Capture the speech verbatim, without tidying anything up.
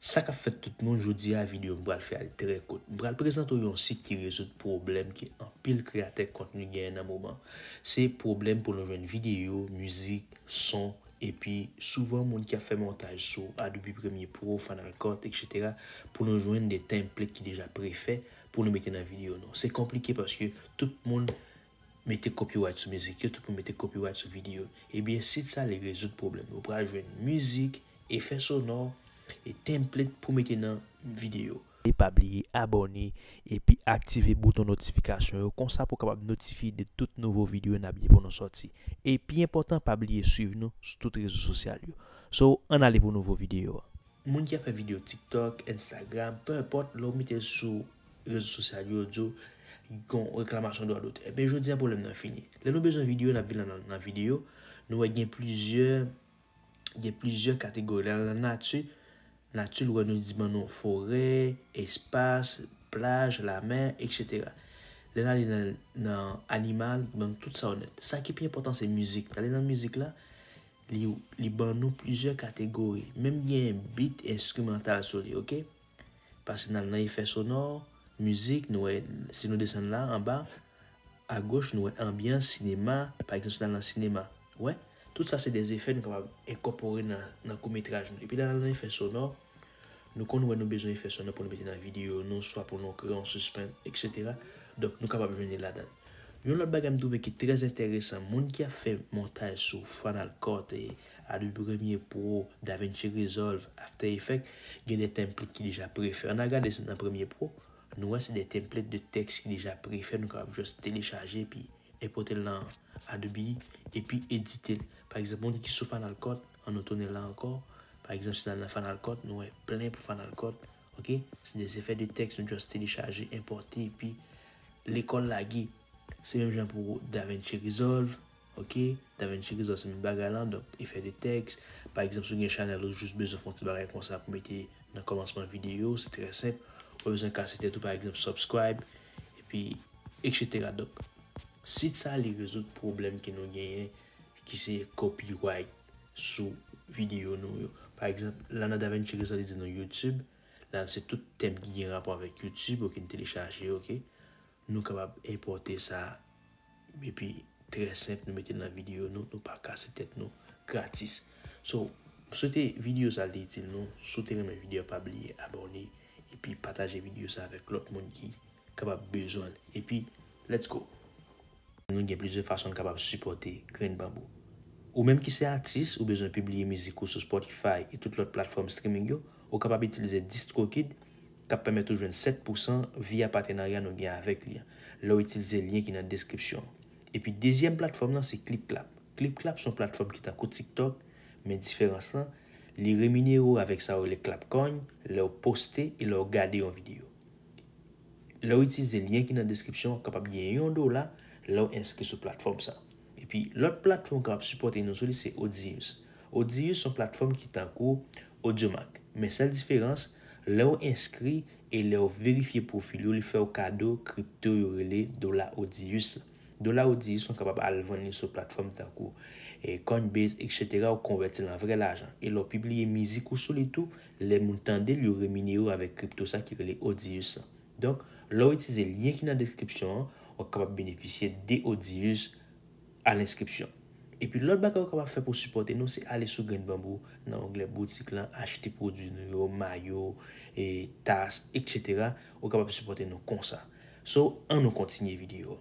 Sa k ap fèt tout moun, jodi a videyo m pral fè a li trè kout. M pral prezante w yon sit ki rezoud pwoblèm ke anpil kreyatè kontni genyen nan moman. Se pwoblèm pou nou jwenn videyo, mizik, son, epi souvan moun ki ap fè montaj sou Adobe Premiere Pro, Final Cut, et cetera, pou nou jwenn de template ki deja prefè pou nou mete nan videyo nou. Se konplike paske tout moun mete copyright sou mizik yo, tout moun mete copyright sou videyo. Ebyen, sit sa li rezoud pwoblèm. Ou pral jwenn mizik, efè sonò, e template pou mete nan videyo. E pa bliye abòne epi aktive bouton notifikasyon yo, konsa pou w kapab notifye de tout nouvo videyo n ap gen pou nou sòti. E pi enpòtan, pa bliye swiv nou sou tout rezo sosyal yo. So, ann ale pou nouvo videyo a. Moun ki ap fè videyo TikTok, Instagram, pe enpòt, lè w mete l sou rezo sosyal yo, yo di w gen reklamasyon dwa dotè. Ebyen, jodi a pwoblèm nan fini. Lè nou bezwen videyo, n ap vin nan, nan videyo, nou wè gen plizyè, gen plizyè kategori. Lè nan nati, nati, l wè nou di ban nou forè, espas, plaj, lamè, et cetera. Lè n ale nan, nan animal, li ban nou tout sa w nèt. Sa ki pi enpòtan, se mizik. N ale nan mizik la, li, li ban nou plizyè kategori. Menm gen beat enstrimantal sou li, oke? Pase n al nan efè sonò, mizik, nou wè, si nou desann la, anba, agoch, nou wè anbyans, sinema, pa egzanp, si n al nan sinema. Ou wè, tout sa se de efè nou kapab enkòpore nan, nan kout metraj nou. Epi lè n al nan efè sonò, nou konn wè nou bezwen efè sonò pou nou mete nan videyo nou, swa pou nou kreye yon sispens, et cetera. Donk, nou kapab jwenn li ladan l. Yon lòt bagay m twouve ki trè enteresan, moun ki ap fè montaj sou Final Cut, e Adobe Premiere Pro, DaVinci Resolve, After Effects, gen de template ki deja prefè. Ann al gade nan Premiere Pro, nou wè se de template de tèks ki deja prefè, nou kapab just telechaje epi enpòte l nan Adobe epi edite l. Pa egzanp, moun ki sou Final Cut, ann nou tounen la ankò. Pa egzanp, si n al nan Final Cut, nou wè plen pou Final Cut. Oke? Se de efè de tèks nou just telechaje, enpòte, epi lekòl lage. Se menm jan pou DaVinci Resolve. Oke? DaVinci Resolve se menm bagay lan, donk efè de tèks. Pa egzanp, si w gen chanèl ou jis bezwen fè yon ti bagay konsa pou mete nan kòmansman videyo, se trè senp. Ou pa bezwen kase tèt ou, pa egzanp, subscribe, epi et cetera. Donk, sit sa li rezoud pwoblèm ke nou genyen, ki se copyright sou videyo nou yo. Pa egzanp, la nan DaVinci Resolve li di nou YouTube, la se tout tèm ki gen rapò avèk YouTube, oke, n telechaje, oke. Nou kapab enpòte sa, epi trè senp, nou mete l nan videyo nou, nou pa kase tèt nou, gratis. So, m swete videyo sa te itil nou. Si w te renmen videyo a, pa bliye abòne, epi pataje videyo sa avèk lòt moun ki kapab bezwen l. Epi, let's go! Nou gen plizyè fason n kapab sipòte Grenn Banbou. Ou menm ki se atis, ou bezwen pibliye mizik ou sou Spotify e tout lòt platfòm streaming yo, ou kapab itilize DistroKid, k ap pèmèt ou jwenn sèt pousan via patenarya nou gen avèk li an, lè w itilize lyen ki nan deskripsyon an. Epi dezyèm platfòm nan se ClipClap. ClipClap se yon platfòm ki tankou TikTok, men diferans lan, li reminere w avèk sa yo rele Clap Coin lè w poste e lè w gade yon videyo. Lè w itilize lyen ki nan deskripsyon an, w kapab gen yon dola lè w enskri sou platfòm sa. Epi lòt platfòm ki ap sipòte nou sou li se Odius. Odius se yon platfòm ki tankou Audiomack. Men sèl diferans, lè w enskri e lè w verifye pwofil yo, li fè w kado kripto yo rele dola Odius la. Dola Odius, ou kapab al vann li sou platfòm tankou eh, Coinbase, et cetera, ou konvèti l an vrè lajan. E lè w pibliye mizik ou sou li tou, lè moun tande l, yo reminere w avèk kripto sa ki rele Odius la. Donk, lè w itilize lyen ki nan deskripsyon an, w ap kapab benefisye de Odius a lenskripsyon. Epi lòt bagay ou kapab fè pou sipòte nou, se ale sou Grenn Banbou, nan onglè boutik lan, achte pwodui nou yo, mayo, e, tas, et cetera. Ou kapab sipòte nou konsa. So, ann nou kontinye videyo a.